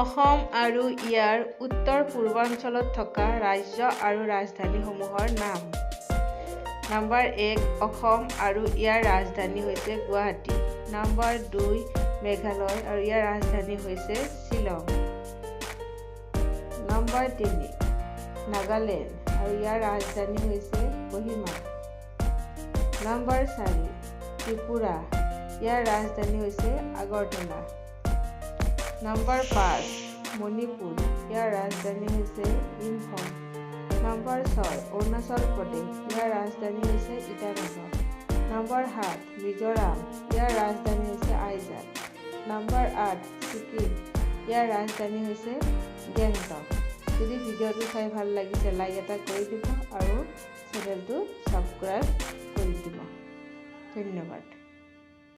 অসম আৰু ইয়াৰ উত্তৰ পূৰ্বাঞ্চলত থকা ৰাজ্য আৰু ৰাজধানীসমূহৰ নাম। নাম্বাৰ 1, অসম আৰু ইয়াৰ ৰাজধানী হৈছে গুৱাহাটী। নাম্বাৰ 2, মেঘালয় আৰু ইয়াৰ ৰাজধানী হৈছে শ্বিলং। নাম্বাৰ 3, নাগালেণ্ড আৰু ইয়াৰ ৰাজধানী হৈছে কহিমা। নাম্বাৰ 4, ত্ৰিপুৰা, ইয়াৰ ৰাজধানী হৈছে আগৰতলা। নাম্বাৰ 5, মণিপুৰ, ইয়াৰ ৰাজধানী হৈছে ইম্ফল। নাম্বাৰ 6, অৰুণাচল প্ৰদেশ, ইয়াৰ ৰাজধানী হৈছে ইটানগৰ। নাম্বাৰ 7, মিজোৰাম, ইয়াৰ ৰাজধানী হৈছে আইজাল। নাম্বাৰ 8, ছিকিম, ইয়াৰ ৰাজধানী হৈছে গেংটক। যদি ভিডিঅ'টো চাই ভাল লাগিছে, লাইক এটা কৰি দিব আৰু চেনেলটো ছাবস্ক্ৰাইব কৰি দিব। ধন্যবাদ।